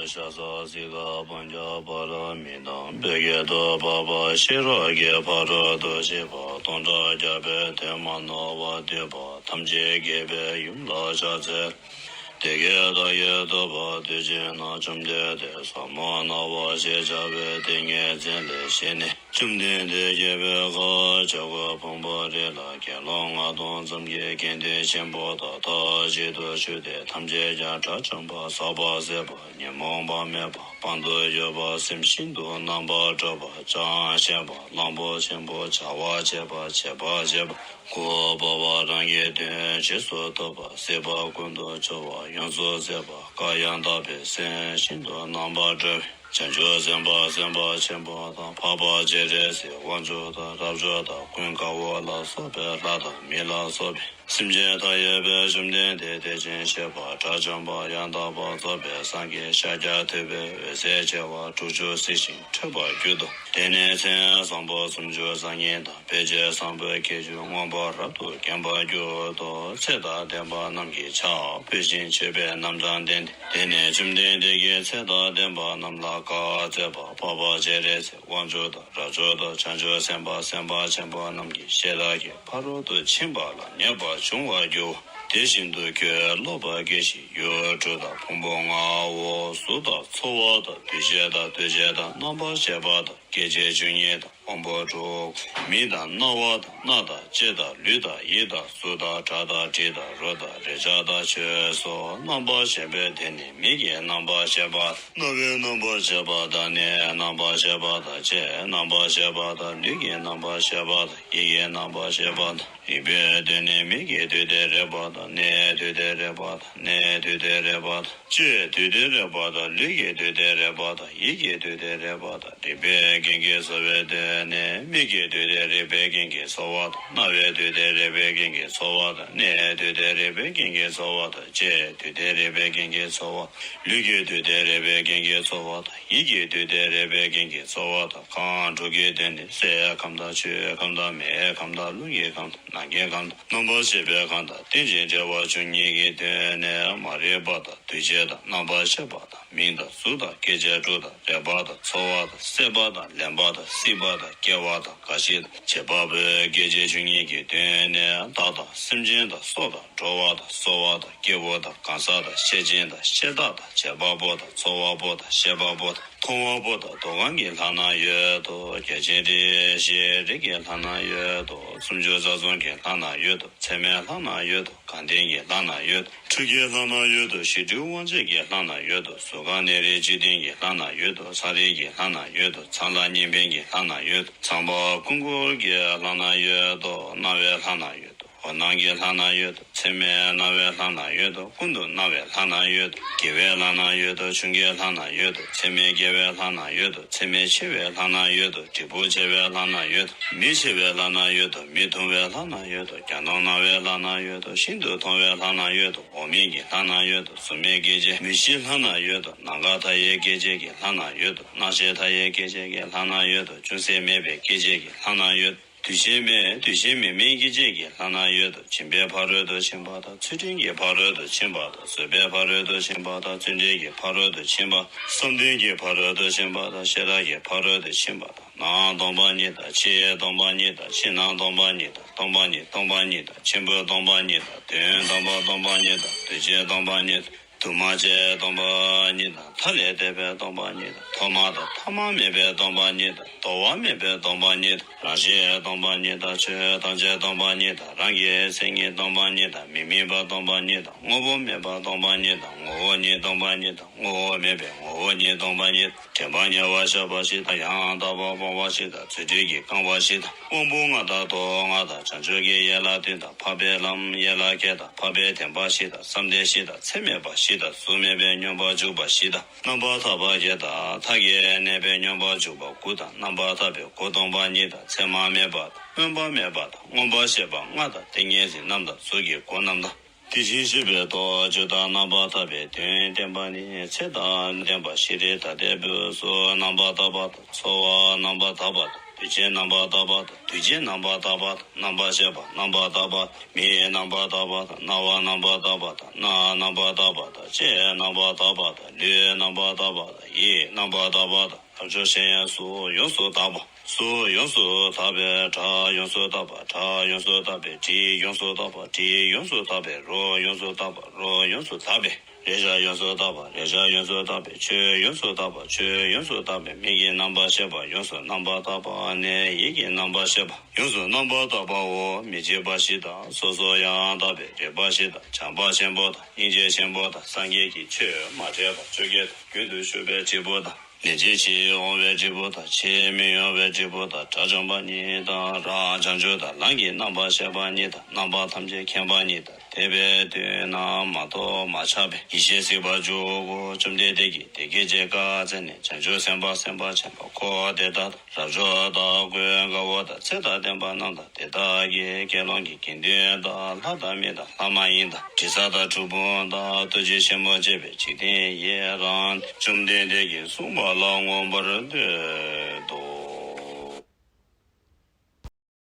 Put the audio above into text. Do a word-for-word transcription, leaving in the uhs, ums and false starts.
ཤ་ཟ་སི་ཀ་པཉྩ་པ་ར་མི་དང་བོད་སྐད་དུ་འཕགས་པ་ཤེས་རབ་ཀྱི་ཕ་རོལ་ཏུ་ཕྱིན་པ་སྟོང་ཕྲག་བརྒྱ་པའི་དོན་མ་ནོར་བར་བསྡུས་པ་ཐམས་ཅད་མཁྱེན་པའི་ཡུམ་ལ་ཕྱག་འཚལ། དེ་སྐད་བདག་གིས་ཐོས་པ་དུས་གཅིག་ན། བཅོམ་ལྡན་འདས་ཟབ་མོ་སྣང་བ་ཞེས་བྱ་བའི་ཏིང་ངེ་འཛིན་ལས་བཞེངས་ནས། བཅོམ་ལྡན་འདས་དགྱེས་པའི་ཁར་བྱ་རྒོད་ཕུང་པོའི་རི་ལ་དགེ་སློང་ལྔ་སྟོང་ཙམ་གྱི་དགེ་འདུན་ཆེན་པོ་དག་མཐའ་གཅིག་ཏུ་བཞུགས་ཏེ། ཐམས་ཅད་ཀྱང་དགྲ་བཅོམ་པ། ཟག་པ་ཟད་པ། ཉོན་མོངས་པ་མེད་པ། དཔལ་དུ་གྱུར་པ། སེམས་ཤིན་ཏུ་རྣམ་པར་གྲོལ་བ། ཅང་ཤེས་པ། གླང་པོ་ཆེན་པོ། བྱ་བ་བྱེད་པ། བྱེད་པ་བྱེད་པ། གོ་འཕང་བ་རང་གི་དོན་རྗེས་སུ་ཐོབ་པ། སྲིད་པ་ཀུན་ཏུ་སྦྱོར་བ་ཡོངས་སུ་ཟད་པ། བཀའ་ཡང་དག་པའི་སེམས་ཤིན་ཏུ་རྣམ་པར་གྲོལ་བའི་བྱང་ཆུབ་སེམས་དཔའ་སེམས་དཔའ་ཆེན་པོ་དང་། འཕགས་པ་སྤྱན་རས་གཟིགས། དབང་ཕྱུག་དང་། རབ་འབྱོར་དང་། ཀུན་དགའ་བོ་ལ་སོགས་པའི་ལྷ་དང་། མི་ལ་སོགས་པའི་སེམས་ཅན་མཐའ་ཡས་པའི་བཅོམ་ལྡན་འདས་དེ་བཞིན་གཤེགས་པ་དགྲ་བཅོམ་པ་ཡང་དག་པར་རྫོགས་པའི་སངས་རྒྱས་ཤཱཀྱ་ཐུབ་པའི་འོད་ཟེར་བྱེ་བ་དྲུག་ཅུ་གཟིགས་ཤིང་འཕྲོས་པར་གྱུར་ཏོ། དེ་ནས་མཚན་བཟང་པོ་སུམ་ཅུ་རྩ་གཉིས་དང་། དཔེ་བྱད་བཟང་པོའི་ཁྱད་ཆོས་མངོན་པར་རབ་ཏུ་མཁྱེན་པར་གྱུར་ཏོ། ཚེ་དང་ལྡན་པ་རྣམས་ཀྱིས་ཕྱག་ཕུལ་ཞིང་མཆོད་པའི་རྣམ་གྲངས་བསྟན་ཏེ། དེ་ནས་བཅོམ་ལྡན་འདས་ཀྱིས་ཚེ་དང་ལྡན་པ་རྣམས་ལ་བཀའ་སྩལ་པ། འཕགས་པ་སྤྱན་རས་གཟིགས། དབང་ཕྱུག་དང་། རབ་འབྱོར་དང་། བྱང་ཆུབ་སེམས་དཔའ་སེམས་དཔའ་ཆེན་པོ་རྣམས་ཀྱིས་ཤེས་རབ་ཀྱི་ཕ་རོལ་ཏུ་ཕྱིན་པ་ལ་ངེས་པར་འབྱུང་བར་འགྱུར། དེ་བཞིན་དུ་ཁྱོད་སློབ་པར་གྱིས་ཤིག་ཡུལ་དྲུག་དང་། ཕུང་པོ་ལྔའོ། གཟུགས་དང་། ཚོར་བ་དང་། འདུ་བྱེད་དང་། འདུ་བྱེད་དང་། རྣམ་པར་ཤེས་པ་དང་། སྐྱེ་མཆེད་བཅུ་གཉིས་དང་། དབང་པོ་དྲུག་མིག་དང་། རྣ་བ་དང་། སྣ་དང་། ལྕེ་དང་། ལུས་དང་། ཡིད་དང་། གཟུགས་དང་། སྒྲ་དང་། དྲི་དང་། རོ་དང་། རེག་བྱ་དང་། ཆོས་སོ། རྣམ་པར་ཤེས་པའི་དོན་ནི་མིག་གི་རྣམ་པར་ཤེས་པ། རྣ་བའི་རྣམ་པར་ཤེས་པ་དང་། སྣའི་རྣམ་པར་ཤེས་པ་དང་། ལྕེའི་རྣམ་པར་ཤེས་པ་དང་། ལུས་ཀྱི་རྣམ་པར་ཤེས་པ་དང་། ཡིད་ཀྱི་རྣམ་པར་ཤེས་པ་དང་། རེག་པའི་དོན་ནི་མིག་གི་འདུས་ཏེ་རེག་པ་དང་། སྣའི་འདུས་ཏེ་རེག་པ་དང་། སྣའི་འདུས་ཏེ་རེག་པ་དང་། ལྕེའི་འདུས་ཏེ་རེག་པ་དང་། ལུས་ཀྱི་འདུས་ཏེ་རེག་པ་དང་། ཡིད་ཀྱི་འདུས་ཏེ་རེག་པ་དང་། རེག་པའི་རྐྱེན་གྱིས་ཚོར་བའི་དོན་ནི་མིག་གི་འདུས་ཏེ་རེག་པའི་རྐྱེན་གྱིས་ཚོར་བ་དང་། རྣ་བའི་འདུས་ཏེ་རེག་པའི་རྐྱེན་གྱིས་ཚོར་བ་དང་། སྣའི་འདུས་ཏེ་རེག་པའི་རྐྱེན་གྱིས་ཚོར་བ་དང་། ལྕེའི་འདུས་ཏེ་རེག་པའི་རྐྱེན་གྱིས་ཚོར་བ། ལུས་ཀྱི་འདུས་ཏེ་རེག་པའི་རྐྱེན་གྱིས་ཚོར་བ་དང་། ཡིད་ཀྱི་འདུས་ཏེ་རེག་པའི་རྐྱེན་གྱིས་ཚོར་བ་དང་། ཁམས་དྲུག་གི་དོན་ནི། སའི་ཁམས་དང་། ཆུའི་ཁམས་དང་། མེའི་ཁམས་དང་། རླུང་གི་ཁམས་དང་། ནམ་མཁའི་ཁམས་དང་། རྣམ་པར་ཤེས་པའི་ཁམས་དང་། རྟེན་ཅིང་འབྲེལ་བ་བཅུ་གཉིས་ཀྱི་དོན་ནི། མ་རིག་པ་དང་། འདུ་བྱེད་དང་། རྣམ་པར་ཤེས་པ་དང་། མིང་དང་། གཟུགས་དང་། སྐྱེ་མཆེད་དྲུག་དང་། རེག་པ་དང་། ཚོར་བ་དང་། སྲེད་པ་དང་། ལེན་པ་དང་། སྲིད་པ་དང་། སྐྱེ་བ་དང་། རྒ་ཤི་དང་། བྱེད་པ་པོའི་སྐྱེ་མཆེད་བཅུ་གཉིས་ཀྱི་དོན་ནི། བདག་དང་། སེམས་ཅན་དང་། སྲོག་དང་། འགྲོ་བ་དང་། གསོ་བ་དང་། སྐྱེ་བོ་དང་། གང་ཟག་དང་། ཤེད་ཅན་དང་། ཤེད་བདག་དང་། བྱེད་པ་པོ་དང་། ཚོར་བ་པོ་དང་། ཤེས་པ་པོ་དང་། མཐོང་བ་པོ་དང་། འདོད་ཁམས་ཀྱི་ལྷ་ན་ཡོད་དོ། བརྒྱ་བྱིན་རིགས་བཞིའི་རིགས་ཀྱི་ལྷ་ན་ཡོད་དོ། སུམ་ཅུ་རྩ་གསུམ་གྱི་ལྷ་ན་ཡོད་དོ། ཚད་མའི་ལྷ་ན་ཡོད་དོ། དགའ་ལྡན་གྱི་ལྷ་ན་ཡོད་དོ། འཕྲུལ་གྱི་ལྷ་ན་ཡོད་དོ། ཞི་ཁྲོའི་དབང་བྱེད་ཀྱི་ལྷ་ན་ཡོད་དོ། གཟུགས་ཁམས་ནད་རིགས་བཅུད་ལྡན་གྱི་ལྷ་ན་ཡོད་དོ། ཚངས་རིས་ཀྱི་ལྷ་ན་ཡོད་དོ། ཚངས་ལ་གཉན་འཕེན་གྱི་ལྷ་ན་ཡོད་དོ། ཚངས་པ་ཀུན་འཁོར་གྱི་ལྷ་ན་ཡོད་དོ། རྣ་བའི་ལྷ་ན་ཡོད་དོ། འོད་སྣང་གི་ལྷ་ན་ཡོད་དོ། ཚད་མེད་རྣ་བའི་ལྷ་ན་ཡོད་དོ། ཀུན་ཏུ་རྣ་བའི་ལྷ་ན་ཡོད་དོ། དགེ་བའི་ལྷ་ན་ཡོད་དོ། ཆུང་གི་ལྷ་ན་ཡོད་དོ། ཚད་མེད་དགེ་བའི་ལྷ་ན་ཡོད་དོ། ཚད་མེད་ཆེ་བའི་ལྷ་ན་ཡོད་དོ། འབྲས་བུ་ཆེ་བའི་ལྷ་ན་ཡོད་དོ། མི་ཆེ་བའི་ལྷ་ན་ཡོད་དོ། མི་ཐུང་བའི་ལྷ་ན་ཡོད་དོ། རྒྱ་ནོར་སྣང་བའི་ལྷ་ན་ཡོད་དོ། ཤིན་ཏུ་མཐོང་བའི་ལྷ་ན་ཡོད་དོ། འོག་མིན་གྱི་ལྷ་ན་ཡོད་དོ། གཟུགས་མེད་སྐྱེ་མཆེད་མི་ཤིའི་ལྷ་ན་ཡོད་དོ། ནམ་མཁའ་མཐའ་ཡས་སྐྱེ་མཆེད་ཀྱི་ལྷ་ན་ཡོད་དོ། རྣམ་ཤེས་མཐའ་ཡས་སྐྱེ་མཆེད་ཀྱི་ལྷ་ན་ཡོད་དོ། ཅུང་ཟད་མེད་པའི་སྐྱེ་མཆེད་ཀྱི་ལྷ་ན་ཡོད་དོ། འདུ་ཤེས་མེད། འདུ་ཤེས་མེད་མིན་སྐྱེ་མཆེད་ཀྱི་ལྷ་ན་ཡོད་དོ། སྦྱིན་པའི་ཕ་རོལ་ཏུ་ཕྱིན་པ་དང་། ཚུལ་ཁྲིམས་ཀྱི་ཕ་རོལ་ཏུ་ཕྱིན་པ་དང་། བཟོད་པའི་ཕ་རོལ་ཏུ་ཕྱིན་པ་དང་། བརྩོན་འགྲུས་ཀྱི་ཕ་རོལ་ཏུ་ཕྱིན་པ། བསམ་གཏན་གྱི་ཕ་རོལ་ཏུ་ཕྱིན་པ་དང་། ཤེས་རབ་ཀྱི་ཕ་རོལ་ཏུ་ཕྱིན་པ་དང་། ནང་སྟོང་པ་ཉིད་དང་། ཕྱིའི་སྟོང་པ་ཉིད་དང་། ཕྱི་ནང་སྟོང་པ་ཉིད་དང་། སྟོང་པ་ཉིད་སྟོང་པ་ཉིད་དང་། ཆེན་པོའི་སྟོང་པ་ཉིད་དང་། དོན་དམ་པ་སྟོང་པ་ཉིད་དང་། འདུ་བྱེད་སྟོང་པ་ཉིད་དང་། དུ་མ་ཕྱེད་སྟོང་པ་ཉིད་དང་། མཐའ་ལས་འདས་པའི་སྟོང་པ་ཉིད་དང་། ཐོག་མ་དང་ཐ་མ་མེད་པའི་སྟོང་པ་ཉིད་དང་། དོར་བ་མེད་པའི་སྟོང་པ་ཉིད་དང་། རང་བཞིན་སྟོང་པ་ཉིད་དང་། ཆོས་ཐམས་ཅད་སྟོང་པ་ཉིད་དང་། རང་གི་མཚན་ཉིད་སྟོང་པ་ཉིད་དང་། མི་དམིགས་པ་སྟོང་པ་ཉིད་དང་། དངོས་པོ་མེད་པ་སྟོང་པ་ཉིད་དང་། ངོ་བོ་ཉིད་སྟོང་པ་ཉིད་དང་། ངོ་བོ་མེད་པའི་ངོ་བོ་ཉིད་སྟོང་པ་ཉིད་དང་། དྲན་པ་ཉེ་བར་བཞག་པ་ཞིག་དང་། ཡང་དག་པར་སྤོང་བ་ཞིག་དང་། རྫུ་འཕྲུལ་གྱིས་བཀང་བ་ཞིག་དང་། དབང་པོ་ལྔ་དང་། དོན་ལྔ་དང་། བྱང་ཆུབ་ཀྱི་ཡན་ལག་བདུན་དང་། འཕགས་པའི་ལམ་ཡན་ལག་བརྒྱད་དང་། འཕགས་པའི་བདེན་པ་བཞི་དང་། བསམ་གཏན་བཞི་དང་། ཚད་མེད་པ་བཞི་དང་། གཟུགས་མེད་པའི་སྙོམས་པར་འཇུག་པ་བཞི་དང་། རྣམ་པར་ཐར་པ་བརྒྱད་དང་། མཐའ་ཡས་གནས་པའི་སྙོམས་པར་འཇུག་པ་དགུ་དང་། རྣམ་པར་ཐར་པའི་སྒོ་སྟོང་པ་ཉིད་དང་། མཚན་མ་མེད་པ་དང་། སྨོན་པ་མེད་པ་དང་། མངོན་པར་ཤེས་པ་ལྔ་དང་། ཏིང་ངེ་འཛིན་རྣམས་དང་། གཟུགས་ཀྱི་སྒོ་རྣམས་དང་། དེ་བཞིན་གཤེགས་པའི་ཐུགས་རྒྱུད་དང་། རྣམ་པར་ཐར་པའི་དོན་བསྟན་པ་ནི། ཚེ་དང་ལྡན་པ་ཤྲཱི་ད་ལྟའི་དུས་སུ་རྣམ་པར་ཐར་པ་དང་། ཚོར་བ་རྣམ་པར་ཐར་པ་དང་ དུས་ཅན་རྣམ་པར་དག་པ་དང་། དུས་ཅན་རྣམ་པར་དག་པ་དང་། རྣམ་པར་ཤེས་པ་རྣམ་པར་དག་པ་དང་། མིག་རྣམ་པར་དག་པ་དང་། རྣ་བ་རྣམ་པར་དག་པ་དང་། སྣ་རྣམ་པར་དག་པ་དང་། ལྕེ་རྣམ་པར་དག་པ་དང་། ལུས་རྣམ་པར་དག་པ་དང་། ཡིད་རྣམ་པར་དག་པ་དང་། ལྷ་མཆོག་སྤྱན་ཡང་གཟུགས་ཡོངས་སུ་དག་པ། གཟུགས་ཡོངས་སུ་དག་པས་སྒྲ་ཡོངས་སུ་དག་པ། སྒྲ་ཡོངས་སུ་དག་པས་དྲི་ཡོངས་སུ་དག་པ། དྲི་ཡོངས་སུ་དག་པས་རོ་ཡོངས་སུ་དག་པ། རོ་ཡོངས་སུ་དག་པས་རེག་བྱ་ཡོངས་སུ་དག་པ། རེག་བྱ་ཡོངས་སུ་དག་པས་ཆོས་ཡོངས་སུ་དག་པ། ཆོས་ཡོངས་སུ་དག་པས་མིག་གི་རྣམ་པར་ཤེས་པ་ཡོངས་སུ་རྣམ་པར་དག་པ་ནས་ཡིད་ཀྱི་རྣམ་པར་ཤེས་པ་ཡོངས་སུ་རྣམ་པར་དག་པའོ། མི་བརྗེད་པ་བཞི་དང་། སོ་སོར་ཡང་དག་པའི་རིག་པ་བཞི་དང་། བྱམས་པ་ཆེན་པོ་དང་། སྙིང་རྗེ་ཆེན་པོ་དང་། སངས་རྒྱས་ཀྱི་ཆོས་མ་འདྲེས་པ་བཅོ་བརྒྱད་དང་། རྒྱུན་དུ་ཞུགས་པའི་འབྲས་བུ་དང་། ལན་ཅིག་ཕྱིར་འོང་བའི་འབྲས་བུ་དང་། ཕྱིར་མི་འོང་བའི་འབྲས་བུ་དང་། དགྲ་བཅོམ་པ་ཉིད་དང་། རང་བྱང་ཆུབ་དང་། ལམ་གྱི་རྣམ་པར་ཤེས་པ་ཉིད་དང་། རྣམ་པ་ཐམས་ཅད་མཁྱེན་པ་ཉིད་དང་། དེ་བས་བཏུད་ན་མ་ཐོབ་མ་ཆགས་པའི་ཡེ་ཤེས་གཟིགས་པར་འཇུག་གོ། བཅོམ་ལྡན་འདས་ཀྱིས་དེ་སྐད་ཅེས་བཀའ་སྩལ་ནས། བྱང་ཆུབ་སེམས་དཔའ་སེམས་དཔའ་ཆེན་པོ་འཁོར་དེ་དག་དང་། རབ་འབྱོར་དང་གོས་དཀར་པོ་དང་། ཚེ་དང་ལྡན་པ་རྣམས་དང་། དེ་དག་གི་དགེ་སློང་གི་དགེ་འདུན་དང་། ལྷ་དང་མི་དང་། ལྷ་མ་ཡིན་དང་། དྲི་ཟ་དང་གྲུལ་བུམ་དང་། ཏུ་ཇི་ཆེན་མོ་བཅས་པའི་འཇིག་རྟེན་ཡི། རང་བཅོམ་ལྡན་འདས་ཀྱིས་གསུངས་པ་ལ་མངོན་པར་བསྟོད་དོ།